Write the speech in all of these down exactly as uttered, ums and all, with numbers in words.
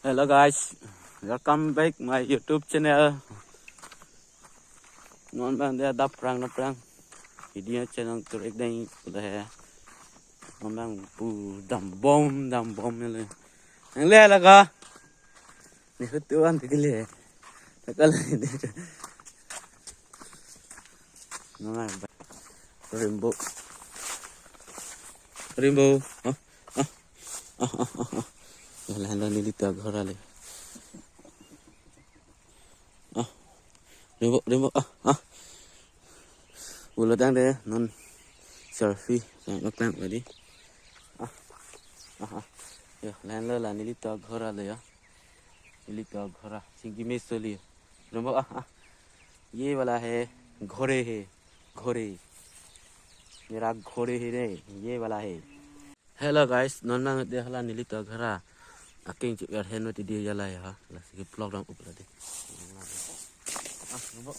Hello guys, welcome back my YouTube channel. Non bang dia dap prang dap prang. Video channel turek deng le. Non bang pu dam bom dam bom le. Nang le la ka. Ni hutu an ti le. Takal ni. Non bang. Rainbow. Rainbow. Hah? Ah. Ah, ah, ah, ah. Ya, lahin lo nelitum aghor ale. Ah. Rainbow, rainbow. Ah, ah. Ulo tangte non selfie sang lo tang tadi. Ah. Ah, ah. Ya, lahin lo la nelitum aghor ale ya. Nelitum aghor. Singki mesoli. Rainbow, ah, ah. ये वाला है, घोड़े है, घोड़े। मेरा घोड़े है रे, ये वाला है। Hello guys, non nang de hala nelitum aghor akeng chepher hen mati dia jala ya. Lasi ke vlog dam up la de. Ah, nunggu.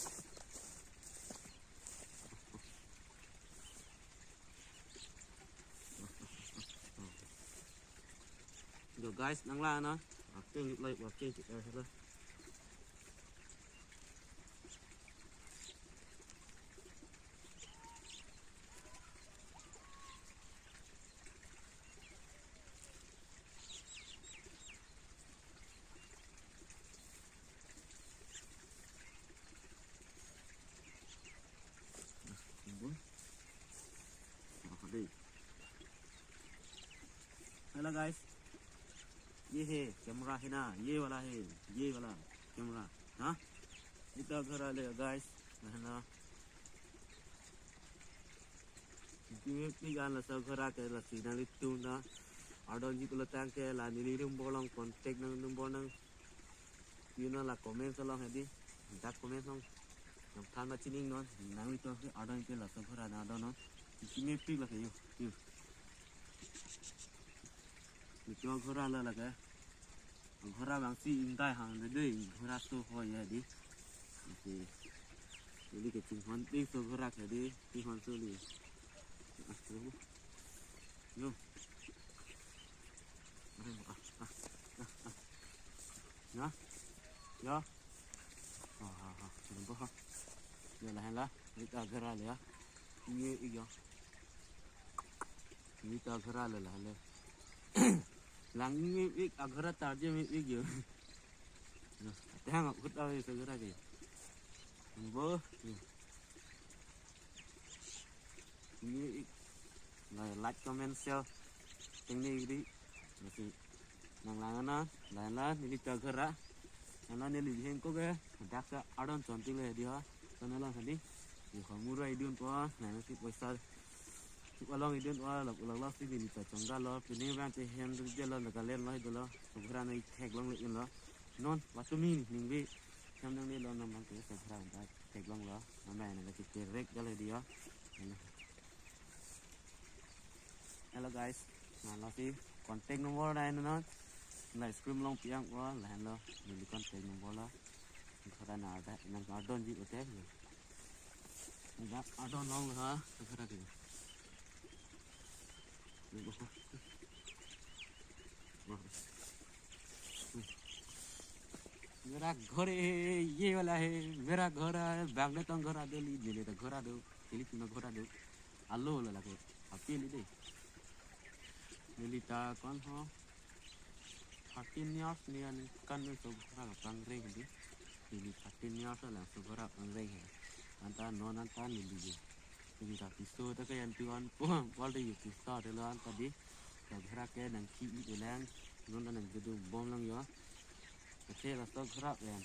Yo guys, nang la na. Akeng chep lai, akeng chepher hen la. Hello guys, ये है कैमरा है ना, ये वाला है, ये वाला कैमरा, हाँ, इतना घर आ ले guys, है ना। Kiki an laso aghor ke lasi nanglitum ta ardon ji pulo tangte la neli number along contact nang number nang. You know la comment along hedi. Dak comment along. Nangthan ma chining non. Nanglitum ke ardon ke laso aghor nang ardon non. Kiki mepik la ke yo. Yo. Nelitum aghor la la ke. Aghor abang si ingdai hang de dei, aghor aso ho ya di. Oke. Jadi ke chinghon ting so aghor ke di, chinghon so li. Ah, yo. Yo. Ah, ah, ah, ah. Ya. Ya. Ha, ha, ha. Nunggu ha. Ya lahin la. Nelitum aghor le ya. Ini iya. Nelitum aghor le la le. Lang ini ik aghor tarje mi ik yo. Nah, tang aku tahu itu aghor ke. Nunggu. Ini ik. Nah, like, comment, share. Ting ni di. Masih nang lang na, lain la, nelitum aghor. Nang la neli biheng ko ke, dak ke ardon chonti le di ha. Sana la hadi. Di ho mura idun po, nang si poisa. Chup along idun po, lok lok lok si nelitum chongda lo, pini bang te hem du je lo, nagalen lo, idu lo. Aghor na ithek long le in lo. Non, watu mi, ningbi. Hem nang ni lo, nam bang te aghor ta thek long lo. Nama na ke terek jale di ha. Hello guys, na lasi contact number na ino na, la screen along pi-ang po, lahin lo, neli contact number lo. Thora na ada, nang ardon ji hote. Nang ardon long ha, thora ke. मेरा घर है, ये वाला है, मेरा घर है, bang de tong aghor do li, neli ta aghor do, nelitum aghor do. Alo la lake, api li de. Neli ta kon ho, thirteen years ni an kan ni so aghor pang reng di. Neli thirteen years la so aghor pang reng he. Anta non anta neli je. Neli ta piso ta ke an tu an po, pol de yu piso de lo anta di. Aghor ke nang ki i lang, non nang gedung bom lang yo. Kese laso aghor pen.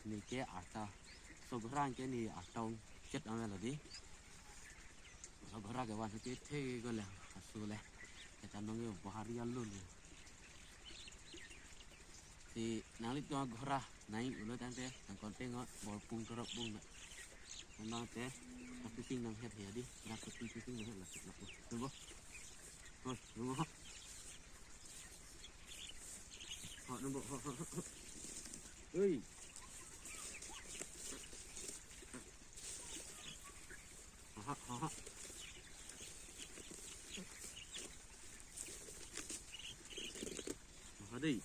Neli ke arta. So aghor ke neli arta ong chet ang la di. Laso aghor ke van ke the ko le. Asu le. Ke ta nong yo bahari alu le. Si nanglitum aghor nang ulo tangte nang contact ngo bor pung torop pung na. Nang te aku sing nang het ya di. Aku sing sing nang het la. Nang ko. Nang ko. Ho, nang ko. Ho, nang ko. Ho, ho, ho, ho. Oi. Aha, aha. Aha dei.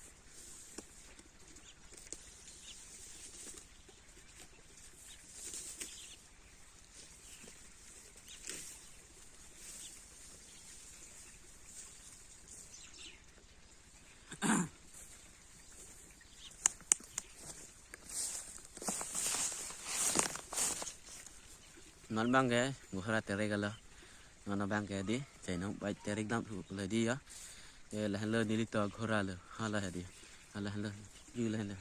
Non abang ke ghora terek lo. Non abang ke di, chainong bai terek dam thu lo di ya. Ke lahenlo nelitum aghora lo. Hala di. Hala lahenlo. Di lahenlo.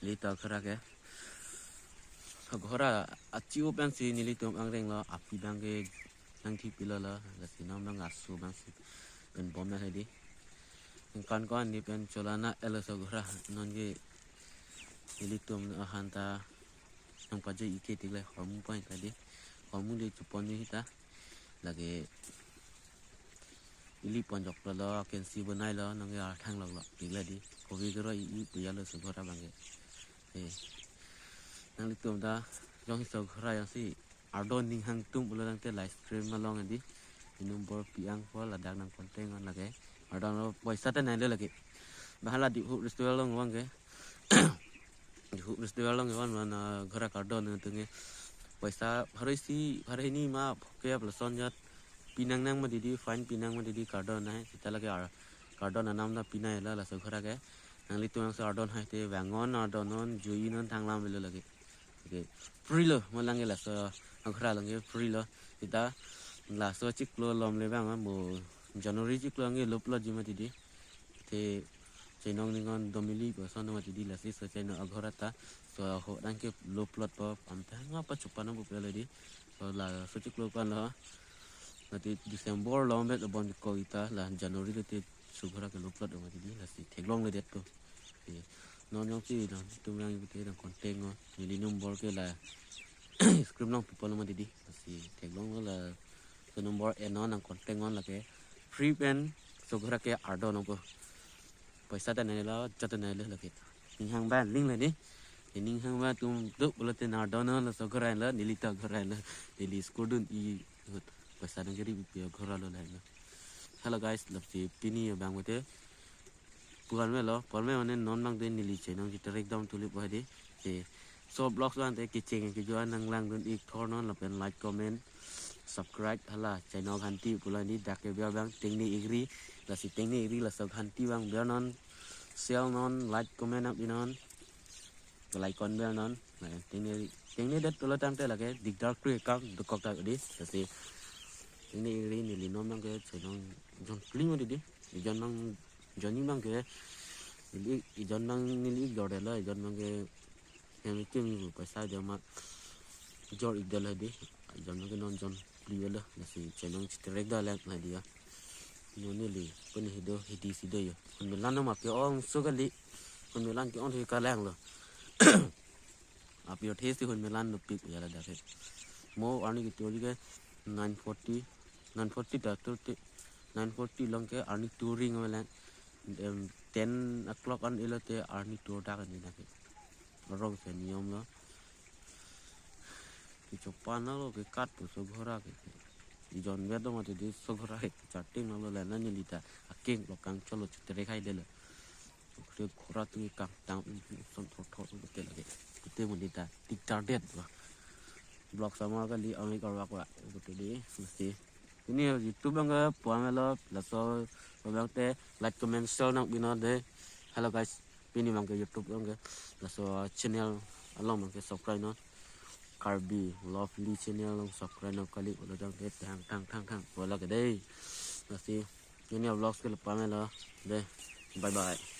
Nelitum aghora ke. Aghora achiu abang si nelitum angreng lo, api abang ke nangthipilo lo. Lasi non abang aso abang si pen bom lo di. Ningkan ko-an ni pen cholana elo laso aghora, non ke nelitum ahan ta nangpajoi-ik ke tik le hormu point ta di. Hormu le chepon ni hita. Lake ili pon joklo lo, kensi bonai lo, non ke arthang lok lo, tik le di. Kopi kero-i-i puya lo laso aghora abang ke. Eh. Nanglitum ta jongsi laso aghora jongsi ardon ning hang tum pulo tangte live stream along di. Inum bor pi-ang po ladak nang contact non lake. Ardon lo poisa ta nai lo lake. Bahala Diphu festival along abang ke. Diphu festival along abang mana ghora kardon nang tunge. Poisa pharo isi, pharo hini ma phoke apla son jat pinang nang ma di di, fine pinang ma di di kardon nai. Seta lake ar-, kardon anam ta pinai lo laso aghora ke. Nanglitum jongsi ardon hai te vangon ardon non, jui non, thang lam avelo lake. Okay. Free lo, mo lang ke laso aghora lang ke free lo. Seta laso chiklo lom le abang mo January chiklo lang ke lo plot ji ma di di. Te chainong ningon domili po son ma di di, lasi laso chainong aghora ta. So ho dang ke lo plot po, am ta nga pa chupa nang po pelo di. So laso chiklo pan lo. Mati December lo met abon ko ita la January lo te laso aghora ke lo plot ma di di, lasi theklongledet ko. Eh, non jongsi nangtum yang ibu te nang contact non. Neli number ke la screen along pi pon lo ma di di. Lasi theklong lo laso number e non nang contact non lake. Free pen laso aghora ke ardon nang po. Poisa ta nai lo, jat ta nai lo lake. Ning hang abang ling le ni. Ning hang abang tum duk pulo te nang ardon non laso aghora lo, nelitum aghora lo. Neli school dun-i ahut poisa nang kiri pi aghora lo lahenlo. Hello guys, lasi pini abang mate pu-an me lo, pu-an me mane non abang te neli chainong chiterek dam tulip wahdi. Te laso vlogs abang te kecheng kejo-an nang langdun-ik thor non lapen like, comment, subscribe hala chainong ghanti pulo di, dak ke biar abang tengne igri, lasi tengne igri laso ghanti abang biar non, share non, like, comment nang pi non. Like kon biar non. Tengne, tengnedet pulo tangte lake dikdar kri kang dokok ta di. Lasi tengne igri neli non abang ke chainong jon phli ma di di. Ijon abang, jon ni abang ke, neli, ijon abang neli ik jor lo, ijon abang ke hem kimi bu poisa jama jor-ik det lo di. Ijon abang ke non jon phli lo, lasi chainong chiterek da lang la di ya. Non neli pun hido hidi sido yo. Hon melan nama ke-ong so kali. Hon melan ke-ong ke kalang lo. Aphi athe si hon melan dopik ya ladak he. Mo arni ketur ke nine forty, nine forty ta tur te, nine forty along ke arni touring melang. Em, ten o'clock an elo te arni tur dak ni dak he. Arong si niyom lo. Kechopan lo, kekat pu laso aghora ke. Ijon vet do mati di laso aghora ke. Charting lo le na neli ta akeng lo kangcholo chiterek hai det lo. Kre aghora tu kangtang, son thot thot ke lake. Pute mo neli ta tik target ba. Vlog sama kali ami karwak wa. Pute di mesti. Pini YouTube abang ke pu-an me lo, laso abang te like, comment, share nang pi non de. Hello guys, pini abang ke YouTube abang ke laso channel along abang ke subscribe non. Karbi Lovely channel along subscribe non kali, ulo jang ke thang thang thang thang. Wala ke dei. Lasi pini vlogs ke lo pu-an me lo de. Bye bye.